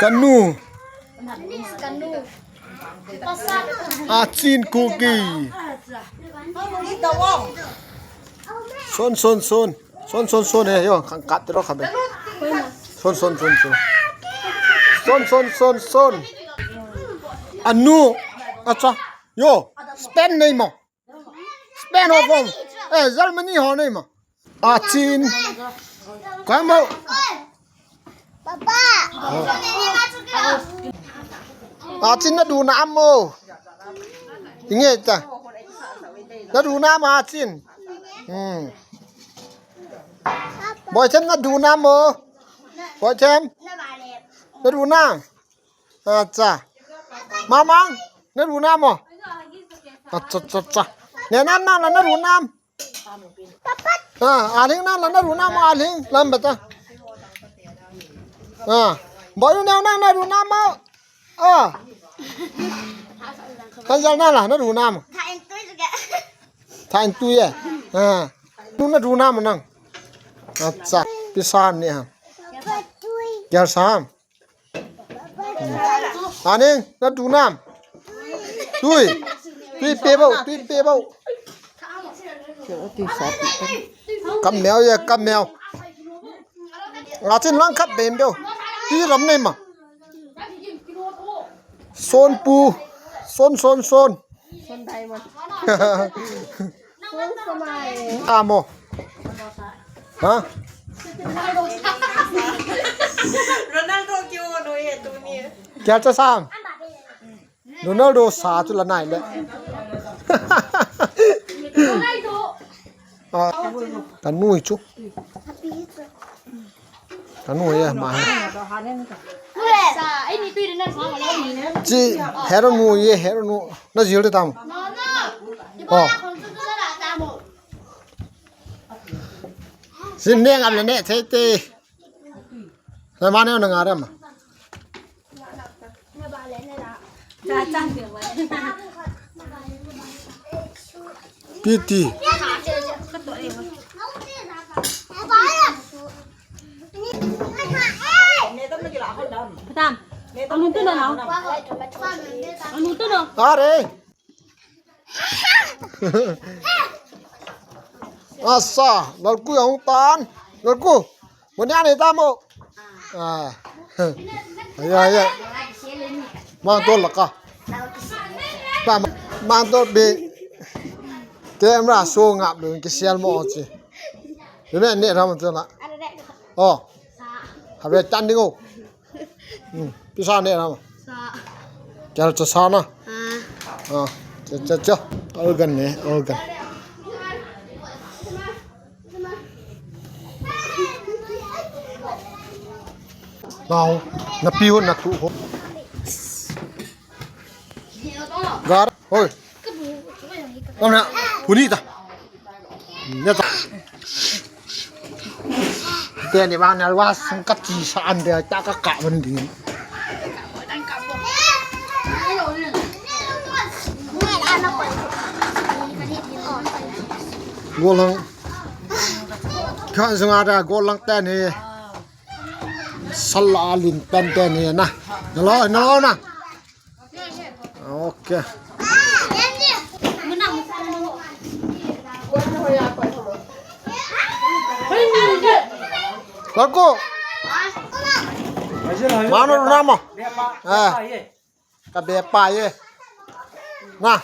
ກະນູ ອາຈີນກູກີ ໂຊນ ໂຊນ ໂຊນ ໂຊນ ໂຊນ ເອີ ໂຍ ຂັງກັດຕິໂລຄັບເບ ໂຊນ ໂຊນ ໂຊນ ໂຊນ ອານູ ອາຊາ ໂຍ ສະເປນເນມາ ສະເປນໂຮໂຟມ ເອີ ເຢຍລະມະນີໂຮເນມາ ອາຈີນ ກວາໂມ ປາປາ ອາຈີນນະດູນາໂມ ອີເງຈະ ນະດູນາໂມ ອາຈີນ ອືມ ບອຍເທມ ນະດູນາໂມ ບອຍເທມ ນະດູນາ ອາຈາ ມາມັງ ນະດູນາໂມ ອາຈາ ຈາ ຈາ ແນວນັ້ນນະ ນະດູນາ ອາ ອາລິງນັ້ນລະນະດູນາມ ອາລິງລຳບະຕາ ອາ ບອຍແນວນັ້ນນະດູນາມ ເອີ ຄັນຈັ່ງນັ້ນລະນະດູນາມ ຖ້າເອັນຕຸ້ຍ ອາ ດູນະດູນາມນັງ ອາຈາ ປິຊານນີ້ ແກວຊາມ ອານິງ ນະດູນາມ ຕຸ້ຍ ຕຸ້ຍເປເບົາ ຕຸ້ຍເປເບົາ ກຳແມວ ຢ່າກຳແມວ ອາຊິນລັງຄັບເບນເດວ ຕີລຳເນມາ ໂຊນປູ ໂຊນ ໂຊນ ໂຊນ ຄົນໄທໝົດ ໂອ້ ສະບາຍ ຕາໂມ ຮະ ໂຣນັນໂດ ກິວໂນເອ ຕູນີ້ ແກຈະສ້າງ ໂຣນັນໂດ ສາຈຸລະນາຍແຫຼະ ອາ ກະນຸຍຈຸ ກະນຸຍມາ ຈະເຮັດໜູເຍ ເຮັດໜູ ນະຊິລະຕາມ ອໍ ຊິເນງອຳລະເນເທເຕ ລະມາແນວນະງາດຳ ປີຕີ ຕາມ ອານຸຕຸນເນາະ ອານຸຕຸນເນາະ ອາເຣ ອາຊາ ລາກູອອງຕານ ລາກູ Bonyani tamo. Ah. Ayo, ayo. Mantul ka. Tamo, mantul bi. Camera so ngap lu ke sial mo chi. Lu ne ne ram tu la. Oh. Habe tanding o. Hmm. Pisa ne ram. Sa. Chal cha sa na. Ha. Ha. Cha cha cha. Organ ne, organ. Nau, na piu na tu ho. Gar, hoi. Kam na, puni ta. Ya ta. Te ni ba na wa sangkat chi sa an de ta ka ka man din. Golang. Khan sanga da golang ta ni. Sala lin pen ta ni na. Na lo, na lo na. Okay. Lako. Mano nama? Ah. Ka be pa ye. Na.